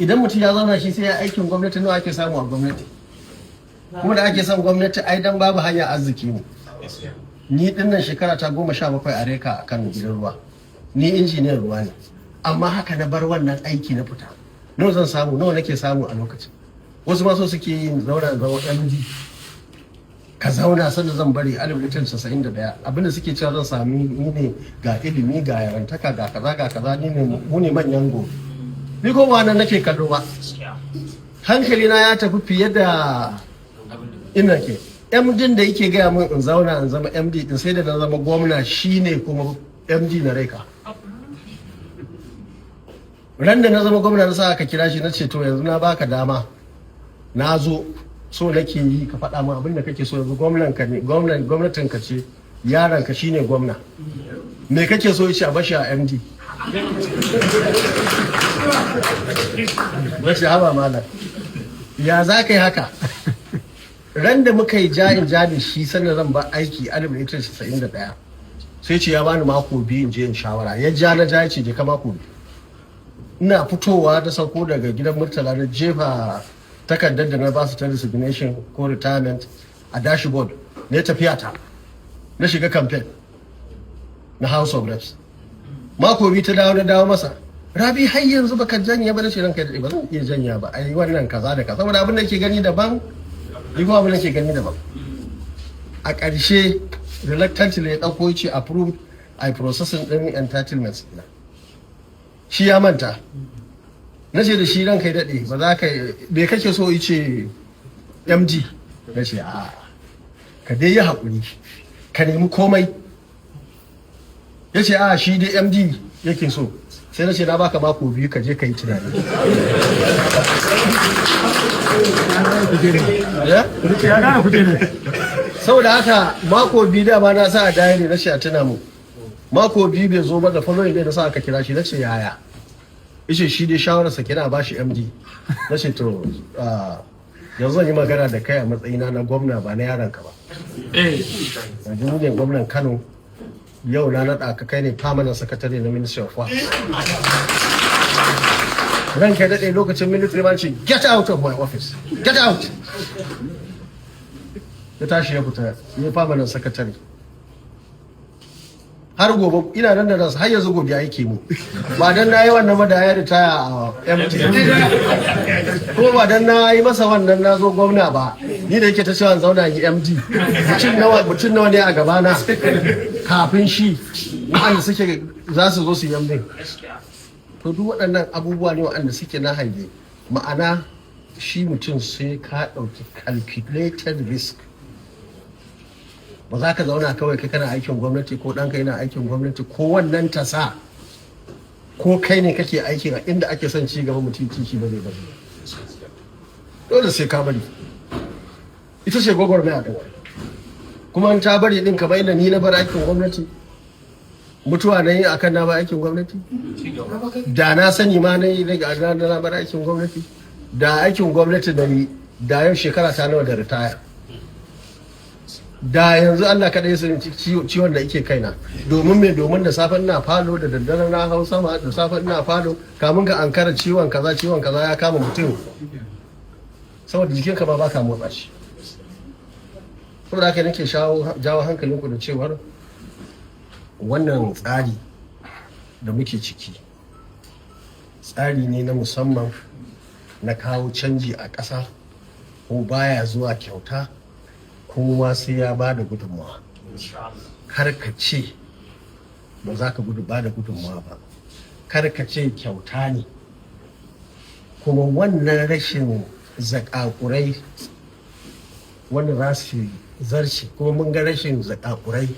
Idan mutum ya zauna shi sai ya aikin gwamnati, nawa ake samu a gwamnati? Kuma da ake son gwamnati, ai dan babu hanyar arziki ne. Ni dinnan shekara ta 17 a RECA a kan gidan ruwa, ni injiniyan ruwa ne, amma haka na bar wannan aiki na fita. Nawa zan samu? Nawa nake samu a lokacin? Wasu ma so suke yin zauna zama MD. Ka zauna sanda zan bari 1991, abinda suke cewa zan sami, ni ne ga ilimi, ga yarantaka, ga kaza, ga kaza, ni ne, mu ne manyan gobe. Ni ko ba nan nake kallo ba, hankali na ya tafi fiye da ina ke. MD da yake gaya min in zauna in zama MD din, sai da na zama gwamna shine kuma MD na RECA. Ran da na zama gwamna na sa aka kira shi, na ce, "To, yanzu na baka dama, na zo so nake yi ka faɗa min abin da kake so. Yanzu gwamnan ka ne, gwamnan gwamnatin ka ce, yaron ka shine gwamna, me kake so?" Yace a bashi a MD. Na ce, "Haba malam, ya za ka yi haka?" Ran da muka yi ja'in ja da shi sannan zan ba aiki 1991, sai ce ya bani mako 2 in je in shawara. Ya ja na ja, ya ce, "Je ka, mako 2." Ina fitowa da sauko daga gidan Murtala, na jefa takardar da na ba su ta resignation ko retirement a dashboard, ne tafiya ta na shiga campaign na House of Reps. Mako 2 ta dawo, na dawo masa, "Rabi, har yanzu baka janye ba?" Da shi, "Ranka ba zan iya janya ba, ai wannan kaza da kaza, saboda abin da ke gani daban, ni kuma abin da ke gani daban." A ƙarshe reluctantly ya ɗauko, ya ce approved, a processing ɗin entitlements ɗina. Shi ya manta. Na ce da shi, "Ranka ya daɗe, ba za ka, me kake so?" Ce MD. Na ce, "A, ka dai yi haƙuri, ka nemi komai." Ya ce, "A, shi dai MD yake so." Sai na ce, "Na baka mako 2, ka je ka yi tunani." Ya? Saboda haka mako 2 dama na sa a diary, na ce a tuna mu. Mako 2 bai zo ba. Da following day na sa aka kira shi, na ce, "Yaya?" Yace shi dai shawararsa kina ba shi MD. Na ce, "To, yanzu zan yi magana da kai a matsayina na gwamna, ba na yaranka ba. Yanzu ni ne gwamnan Kano, yau na naɗa ka kai ne permanent secretary na Ministry of Works." Ranka daɗe, lokacin military man ce, "Get out of my office, get out." Ya tashi ya fita, ya permanent secretary. Har gobe ina nan da ransa, har yanzu gobe aiki mu. Ba dan na yi wannan ba, da ya ritaya a MD. Ko ba dan na yi masa wannan na zo gwamna ba, ni da yake ta cewa zauna yi MD, mutum nawa ne a gabana kafin shi waɗanda suke za su zo su yi MD? To, duk waɗannan abubuwa ne waɗanda suke na hange. Ma'ana, shi mutum sai ka ɗauki calculated risk. Ba za ka zauna kawai kai kana aikin gwamnati, ko ɗanka yana aikin gwamnati, ko wannan ta sa, ko kai ne kake aikin a inda ake son ci gaba, mutum ci ba zai bari. Dole sai ka bari. Ita ce gwagwarmaya ɗin. Kuma in ta bari ɗin, kamar inda ni na bar aikin gwamnati, mutuwa na yi akan na bar aikin gwamnati? Da na sani ma na yi daga na bar aikin gwamnati, da aikin gwamnati da ni, da yau shekara ta nawa da ritaya? Da yanzu Allah kaɗai sun ciwon da yake kaina. Domin me? Domin da safe ina falo, da daddare na hau sama, da safe ina falo, kamun ka ankara ciwon kaza, ciwon kaza ya kama mutum, saboda jikinka ba baka motsa shi. Saboda haka nake jawo hankalinku da cewar wannan tsari da muke ciki tsari ne na musamman na kawo canji a ƙasa, ko baya zuwa kyauta, kowa sai ya ba da gudunmawa. Kar ka ce ba za ka gudu ba da gudunmawa ba, kar ka ce kyauta ne. Kuma wannan rashin zakakurai wanda za su zarce, kuma mun ga rashin zakakurai.